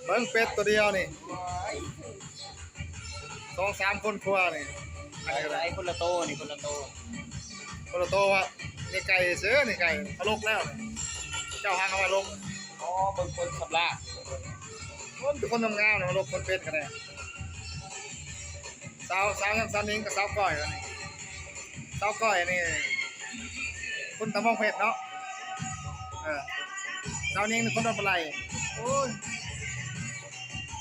ເບິ່ງເປັດຕົວດຽວນີ້ ສອງສາມຄົນຄົວນີ້ ອັນນີ້ກໍໄດ້ ໄດ້ຄົນລະໂຕນີ້ ຄົນລະໂຕ ຄົນລະໂຕວ່າ ນີ້ໄກ່ເຊີ ນີ້ໄກ່ ເຂົາລົກແລ້ວ ເຈົ້າຫາກເອົາມາລົກ ອໍ ເບິ່ງຄົນສຳລາດ ຄົນ ຄົນງາມໆ ມາລົກຄົນເປັດກໍໄດ້ ສາວ ສາວຫຍັງ ສາວນິງກັບສາວກ້ອຍ ສາວກ້ອຍນີ້ຄົນຕະບອງເພັດເນາະ ເອີ ສາວນິງຄົນດອນປາໄຫຼ ໂອ້ຍ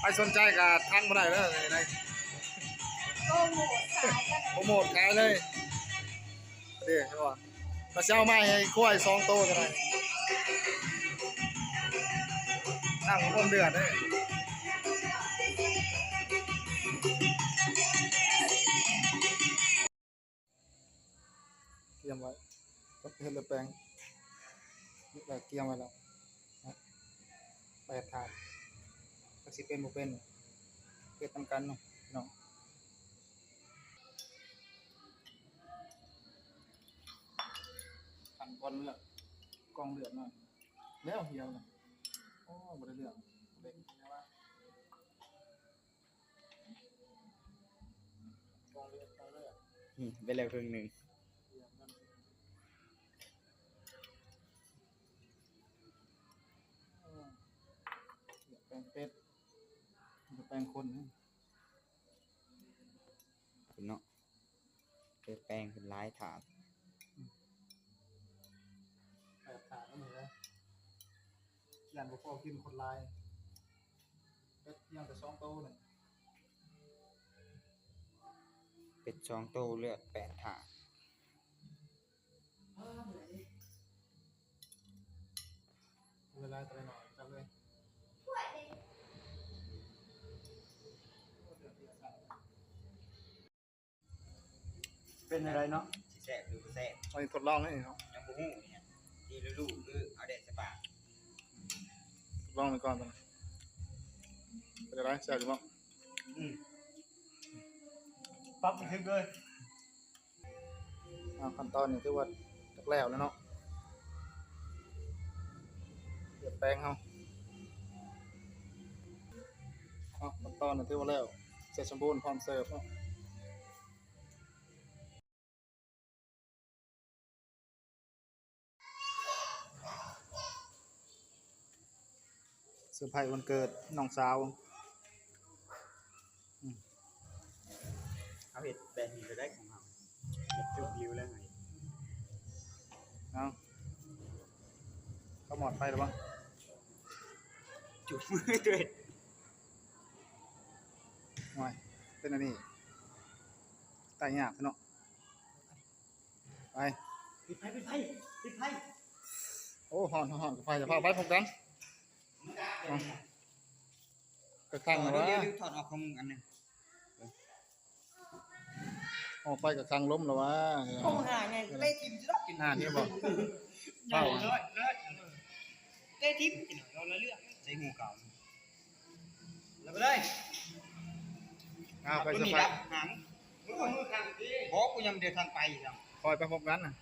ໃຜສົນໃຈກໍທັກມາໄດ້ເດີ ໂປຣໂມດຂາຍເລີຍ ເດ້ ເຫັນບໍ່ ກໍຊິເອົາມາໃຫ້ຄວາຍສອງໂຕກໍໄດ້ ນ້ຳມັນເດືອດເດ້ ກຽມໄວ້ ເຮັດແລ້ວແປງ ເຮັດແລ້ວກຽມໄວ້ແລ້ວ ແປດຖາດ ຈັກຊິເປັນບໍ່ເປັນ ເຮັດນຳກັນເນາະ ພີ່ນ້ອງ. ຂັ້ນກ່ອນເລືອດ ກ່ອງເລືອດໜ້ອຍ ແລ້ວຫ່ຽວນະ ໂອ້ ບໍ່ໄດ້ເລື່ອງ ເຫຼັກແນວວ່າ ກ່ອງເລືອດ ກ່ອງເລືອດ ໄປແລ້ວເຄິ່ງໜຶ່ງ ເອີ ແປງເປັດ ແປງຄົນ ເນາະ ເປັນແປງເປັນຫຼາຍຖາດ ແປດຖາດກໍມີແລ້ວ ຢ້ານບໍ່ພໍກິນຄົນຫຼາຍ ເປັດຍັງແຕ່ສອງໂຕນີ້ ເປັດສອງໂຕເລືອດແປດຖາດ. ເວລາຕະຫຼອດຈັກເລີຍ ເປັນຈັ່ງໃດເນາະ ຊິແຊບຫຼືບໍ່ແຊບ ອັນນີ້ທົດລອງເດ້ເນາະ ຍັງບໍ່ຮູ້ນີ້ ຊິຮູ້ຄືເອົາແດດໃສ່ປາກ ທົດລອງໄວ້ກ່ອນ ເປັນຈັ່ງໃດ ແຊບຢູ່ບໍ່ ອືມ ປັບບັນທຶກເລີຍ. ອ່າ ຂັ້ນຕອນນີ້ຖືວ່າຈັກແລ້ວແລ້ວເນາະ ເຮັດແປງເຮົາ ອ່າ ຂັ້ນຕອນນີ້ຖືວ່າແລ້ວ ເສັດສົມບູນ ພ້ອມເສີບເນາະ. ເຊີໄພວັນເກີດນ້ອງສາວ ອືມ ເຮົາເຮັດແບບນີ້ກໍໄດ້ຂອງເຮົາ ເຮັດຈຸດວິວແລ້ວໄງ ເອົາ ເຂົາມອດໄຟແລ້ວບໍ່ ຈຸດມືຕົວເອງ ໂອ້ຍ ເປັນອັນນີ້ ຕາຍຍາກເນາະ. ໄປ ປິດໄຟ ປິດໄຟ ປິດໄຟ ໂອ້ ຮ້ອນ ຮ້ອນ ໄຟ ໄຟ ໄຟ ໄປພ້ອມກັນ ເອົາ ໄປຂ້າງ ເອົາ ວ່າ ເດີ ເດີ ເດີ ຖອດອອກຂອງມຶງອັນໜຶ່ງ ອອກໄປກໍຂັງລົມແລ້ວວ່າ ໂອ້ ຫາໃຫຍ່ ເຕະຖິ້ມຊິດອກ ອ່າ ນີ້ບໍ່ ເອົາ ເລີດ ເລີດ ເຕະຖິ້ມ ກິນເອົາລະເລື່ອງ ໃສ່ຫູເກົ່າ ແລ້ວໄປເລີຍ ອ່າ ໄປ ສະພາບ ຫາງ ບໍ່ ກູຍັງບໍ່ໄດ້ທັນໄປຊ້ຳ ຄ່ອຍໄປພົບກັນນະ.